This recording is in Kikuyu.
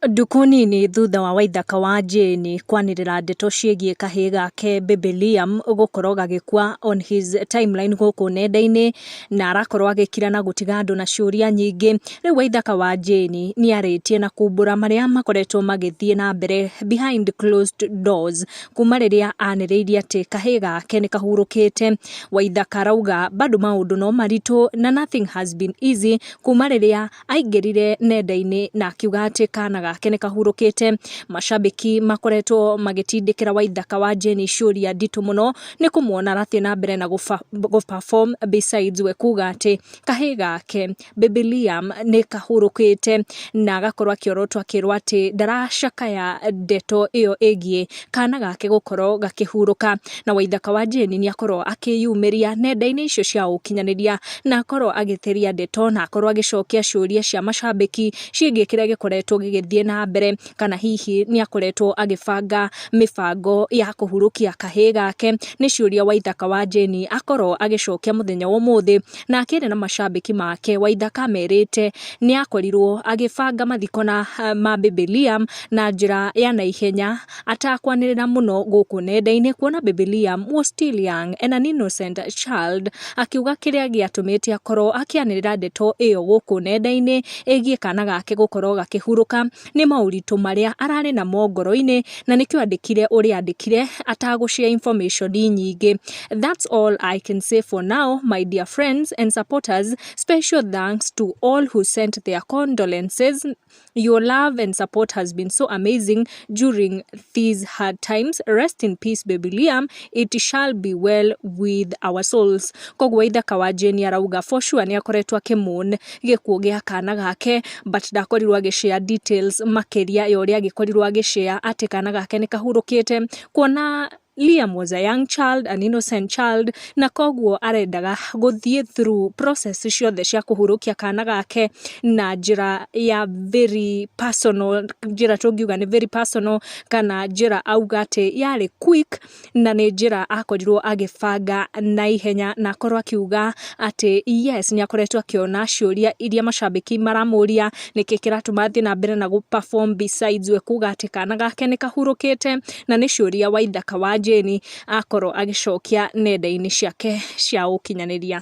Ndukũ nini thutha wa Waithaka wa Jane kwanĩrĩra ndeto ciĩgiĩ kahĩĩ gake Baby Liam gũkorwo gagĩkua on his timeline gũkũ nenda-inĩ na arakorwo agĩkira na gũtiga andũ na ciũria nyingĩ. Rĩu Waithaka wa Jane nĩarĩtie na kumbũra marĩa makoretwo magĩthiĩ na mbere behind closed doors kuma rĩrĩa anĩrĩirie atĩ kahĩĩ gake nĩ kahurũkĩte. Waithaka arauga bado maũndũ no maritũ na nothing has been easy kuma rĩrĩa aingĩrire nenda-inĩ na akiuga atĩ kana gake nĩ kahurũkĩte. Macambĩki makoretwo magĩtindĩkĩra Waithaka wa Jane ciũria nditũ mũno nĩ kũmuona arathiĩ na mbere na gũ perform besides we kuga atĩ kahĩĩ gake Baby Liam nĩ kahurũkĩte na agakorwo akĩorotwo akĩrwo atĩ ndaracakaya ndeto ĩyo ĩgiĩ kana gake gũkorwo gakĩhurũka. Na Waithaka wa Jane nĩ akorwo akĩyumĩria nenda-inĩ icio cia ũkinyanĩria na akorwo agĩtheria ndeto na akorwo agĩcokia ciũria cia macambĩki ciĩgiĩ kĩrĩa gĩkoretwo gĩgĩthiĩ na mbere, kana hihi nĩ akoretwo agĩbanga mĩbango ya kũhurũkia kahĩĩ gake. Nĩ ciũria Waithaka wa Jane akorwo agĩcokia mũthenya wa ũmũthĩ, na akĩaria na macambĩki make Waithaka amerĩte nĩ akorirwo agĩbanga mathiko na ma Baby Liam na njĩra ya naihenya atakwanĩrĩra mũno gũkũ nenda-inĩ, kuona Baby Liam was still young and an innocent child. Akiuga kĩrĩa gĩatũmĩte akorwo akĩanĩrĩra ndeto ĩyo gũkũ nenda-inĩ ĩgiĩ kana gake gũkorwo gakĩhurũka nĩ maũritũ marĩa ararĩ namo ngoro-inĩ, na nĩkĩo andĩkire ũrĩa andĩkire atagũ share information nyingĩ. "That's all I can say for now, my dear friends and supporters. Special thanks to all who sent their condolences. Your love and support has been so amazing during these hard times. Rest in peace, Baby Liam. It shall be well with our souls." Koguo Waithaka wa Jane arauga for sure nĩ akoretwo akĩmourn gĩkuũ gĩa kana gake, but ndakorirwo agĩshare details makĩria ya ũrĩa agĩkorirwo agĩshare atĩ kana gake nĩ kahurũkĩte, kuona Liam was a young child, an innocent child, na koguo arendaga gũthiĩ through process ciothe cia kũhurũkia kana gake na njĩra ya very personal, njĩra tũngiuga nĩ very personal, kana njĩra auga atĩ yarĩ quick na nĩ njĩra akorirwo agĩbanga na ihenya, na akorwo akiuga atĩ yes, nĩ akoretwo akĩona ciũria iria macambĩki maramũria nĩkĩ kĩratũma athiĩ na mbere na gũ perform besides we kuga atĩ kana gake nĩ kahurũkĩte, na nĩ ciũria Waithaka wa Jane akorwo agĩcokia nenda-inĩ ciake cia ũkinyanĩria.